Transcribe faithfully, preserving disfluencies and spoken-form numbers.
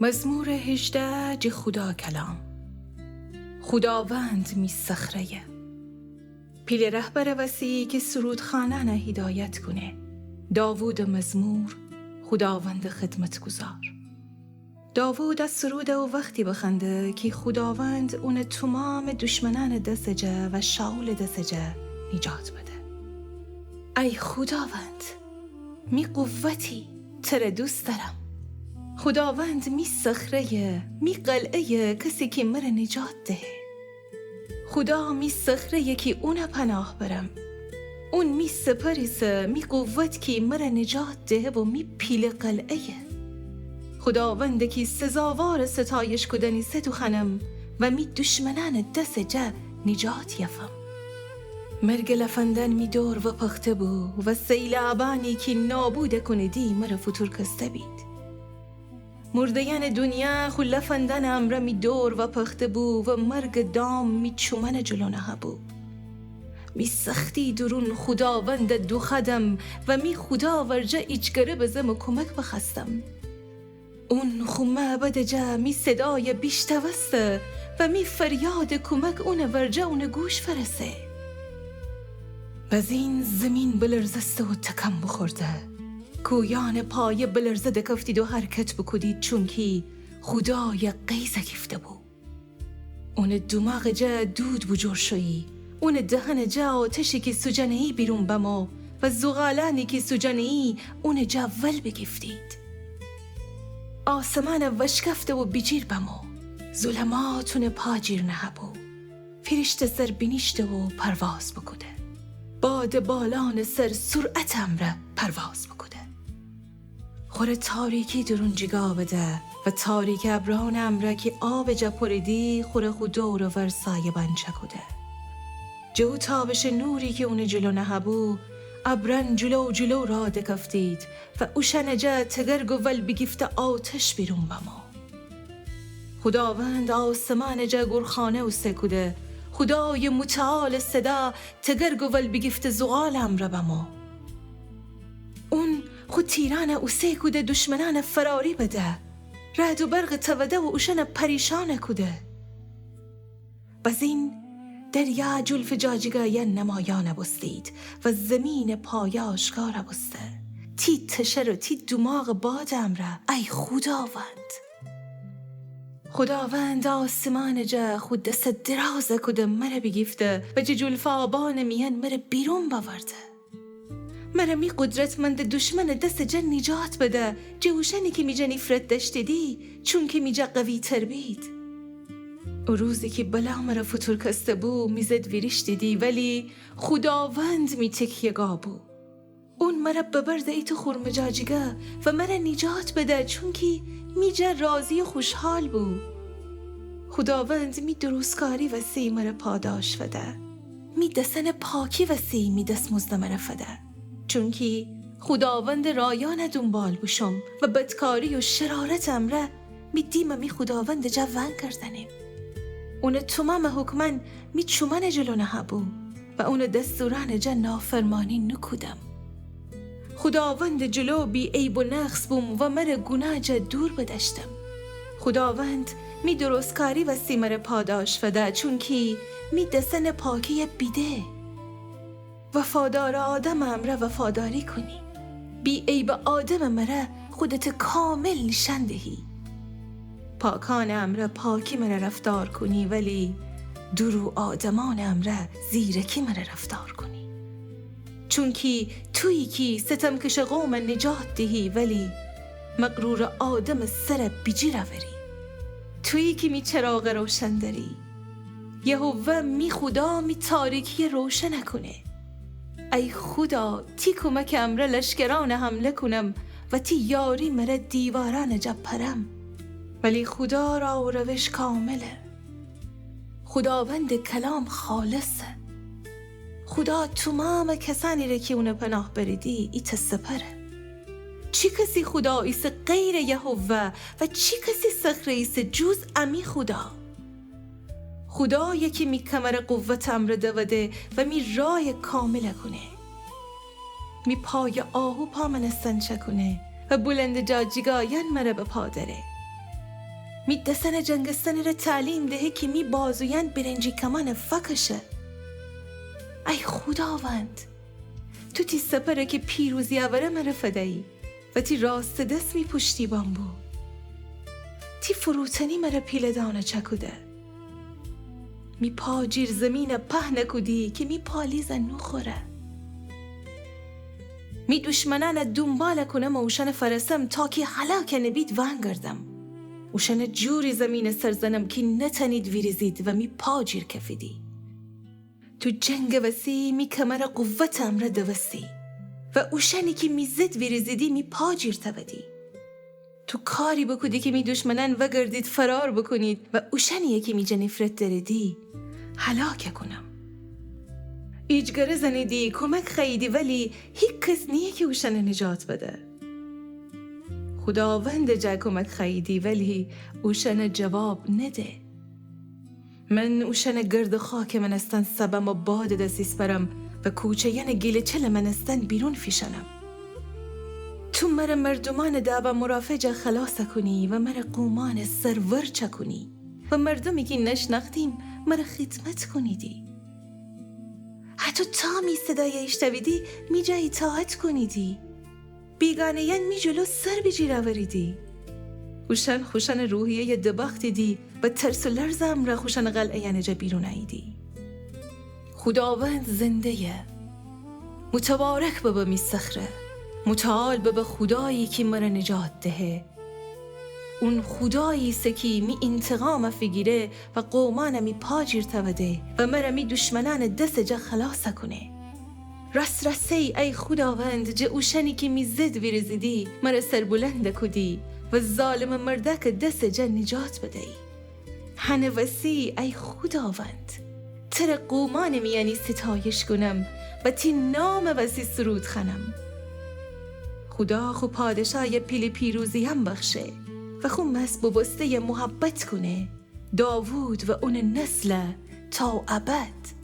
مزمور هیجده، جه خودا کلام. خوداوند می صخره‌یه. پیله رهبرٚ وسی کی سرودخانأنَ هیدایت کونه. داوودٚ مزمور، خوداوندٚ خدمتگذار. داوود ا سرودَ او وختی بخوأنده کی خوداوند اونَ تومامٚ دشمنأنٚ دسٚ جا و شائولٚ دسٚ جا نیجات بده. ای خوداوند، می قوتی، تره دوست دأرم. خوداوند می صخره‌یه، می قلعه‌یه، کسی کی مره نیجات دهه. خودا می صخره‌یه کی اونَ پناه برم. اون می سپر ایسه، می قوت کی مره نیجات دهه و می پیله قلعه‌یه. خوداوندَ کی سزاوارٚ ستایش کودن ایسه دوخوأنم و می دشمنأنٚ دسٚ جا نیجات یافم. مرگٚ لفندأن می دور وپخته بو و سیلابأنی کی نابودَ کونیدی مره فوتورکسته بید. مرده‌یأنٚ دونیا خو لفندأنٚ امرأ می دور وپخته بو و مرگٚ دام می چومأنٚ جلو نهه‌بو. می سختی دورون خوداوندَ دوخوأدم و می خودا ورجه ایجگره بزم و کومک بخوأستم. اون خو معبدٚ جا می صدایَ بیشنوسته و می فریادٚ کومک اونٚ ورجه اونٚ گوش فأرسه. بزین زیمین بلرزسته و تکان بوخورده. کویأنٚ پایه بلرزه دکفتید و حرکت بوکودید، چونکی خودایَ غیظَ گیفته‌بو. اونٚ دوماغٚ جا دود بوجور شویی، اونٚ دهنٚ جا آتشی کی سوجانه‌یی بیرون بمو و زغالأنی کی سوجانه‌یی اونٚ جا ول بیگیفتید. آسمانَ وشکفته و بیجیر بمو. ظلمات اونٚ پا جیر نهه‌بو. فیرشته سر بینیشته و پرواز بوکوده. بادٚ بالأنٚ سر سرعتٚ امرأ پرواز بوکوده. خوره تاریکی دورون جیگا بده و تاریکٚ ابرأنٚ امرأ کی آبٚ جا پوریدی، خوره خو دور و ور سایه‌بان چکوده. جه او تابشٚ نوری کی اونٚ جلو نهه‌بو، ابرأن جلو جلو راه دکفتید و اوشأنٚ جا تگرگ و ول بیگیفته آتش بیرون بمو. خوداوند آسمانٚ جا گورخانه اوسه کوده، خودایٚ متعالٚ صدا تگرگ و ول بیگیفته زغالٚ امرأ بمو. اون خو تیرأنَ اوسه کوده دشمنأنَ فراری بده، رعد و برقَ توده و اوشأنَ پریشان کوده. بزین دریا جلفٚ جاجیگایأن نمایان بوستید و زیمینٚ پایه آشکار بوسته. تی تشر و تی دوماغٚ بادٚ امرأ، ای خوداوند. خوداوند آسمانٚ جا خو دسٚ درازَ کوده مره بیگیفته و جه جلفٚ آبانٚ میأن مره بیرون بأورده. مره می قدرتمندٚ دشمنٚ دسٚ جا نیجات بده، جه اوشأنی کی می جا نیفرت دأشتیدی، چونکی می جا قوی‌تر بید. او روزی کی بلا مره فوتورکسته‌بو، می ضد ویریشتیدی، ولی خوداوند می تکیه‌گاه بو. اون مره ببرده ایتأ خورمه جاجیگا و مره نیجات بده، چونکی می جا راضی و خوشحال بو. خوداوند می درستکاری وسی مره پاداش فده. می دسأنٚ پاکی وسی می دسمزدَ مره فده. چونکی خوداوندٚ رایأنَ دونبال بوشوم و بدکاری و شرارتٚ امرأ می دیمَ می خوداوندٚ جا ونگردأنیم. اونٚ تومامٚ حکمأن می چومأنٚ جلو نهه‌بو و اونٚ دستورأنٚ جا نافرمانی نوکودم. خوداوندٚ جلو بی‌عیب و نقص بوم و مره گوناهٚ جا دور بدأشتم. خوداوند می درستکاری وسی مره پاداش فده، چونکی می دسأنٚ پاکیَ بیده. وفادارٚ آدمٚ امرأ وفاداری کونی. بی‌عیبٚ آدمٚ مره خودتٚ کامل نیشأن دهی. پاکأنٚ امرأ پاکی مره رفتار کونی، ولی دورو آدمأنٚ امرأ زیرکی مره رفتار کونی. چونکی تویی کی ستمکشٚ قومَ نیجات دهی، ولی مغرورٚ آدمٚ سرَ بیجیر اوری. تویی کی می چراغَ روشن دأری. یهوه می خودا می تاریکیَ روشن کونه. ای خودا، تی کومکٚ امرأ لشکرأنَ حمله کونم و تی یاری مره دیوارأنٚ جا پرم. ولی خودا راه و روش کامله. خوداوندٚ کلام خالصه. خودا تومامٚ کسأنی ره کی اونَ پناه بریدی، ایتأ سپره. چی کسی خودا ایسه غیرٚ یهوه و چی کسی صخره ایسه جز امی خودا؟ خودایه کی می کمرٚ قوتٚ امرأ دوده و می رایَ کامل کونه. می پایَ آهو پا مأنستن چکونه و بلندٚ جاجیگایأن مره به پا دأره. می دسأنٚ جنگستنٚ ره تعلیم دهه کی می بازویأن برنجی کمأنٚ فکشه. ای خوداوند، تو تی سپره کی پیروزی اوره مره فدیی و تی راستٚ دس می پشتیبان بو. تی فروتنی مره پیله دانه چکوده. می پا جیر زیمینه پهنه کودی کی می پا لیزه نوخوره. می دشمنأنه دونباله کونم و اوشأنه فأرسم تا کی هلاکه نبید ونگردم. اوشأنه جوری زیمینه سر زنم کی نتأنید ویریزید و می پا جیر کفیدی. تو جنگٚ وسی می کمره قوتٚ امرأ دوستی و اوشأنی کی می ضد ویریزیدی می پا جیر تودی. تو کاری بوکودی کی می دشمنأن وگردید فرار بوکونید و اوشأنیی کی می جا نفرت دأریدی هلاکه کونم. ایجگره زنیدی، کمک خوأییدی ولی هیکس نییه کی اوشأنه نجات بده. خوداوندٚ جا کمک خوأییدی ولی اوشأنه جواب نده. من اوشأنه گردٚ خاکٚ مأنستن سبم و بادٚ دس ایسپرم و کوچه‌یأنٚ گیلٚ چلٚ مأنستن بیرون فیشأنم. تو مره مردومأنٚ دعوا مرافعه جا خلاص کونی و مره قومأنٚ سرور چکونی و مردومی کی نشنأختیم مره خدمت کونیدی. حتی تا می صدایه ایشتأویدی می جا ایطاعت کونیدی. بیگانه‌یأن می جلو سر بیجیر اوریدی. اوشأن خوشأنٚ روحیه‌یه دباختیدی و ترس و لرزٚ امرأ خوشأنٚ قلعه‌یأنٚ جا بیرون اییدی. خوداوند زنده‌یه. متبارک ببه می صخره. متعال ببه خودایی کی مره نجات دهه. اون خودایی ایسه کی می اینتقام فیگیره و قومأنه می پا جیر توده و مره می دشمنأنٚ دسٚ جا خلاص کونه. راس‌راسی ای خوداوند، جٚه اوشأنی کی می ضد ویریزیدی مره سربلند کودی و ظالمٚ مردأکٚ دسٚ جا نجات بدیی. هنٚ وسی ای خوداوند، تره قومأنٚ میأنی ستایش کونم و تی نامٚ وسی سرود خوأنم. خودا خو پادشایه پیله پیروزیأن بخشه و خو مس بوبوسته‌یه محبت کونه، داوود و اونٚ نسله تا ابد.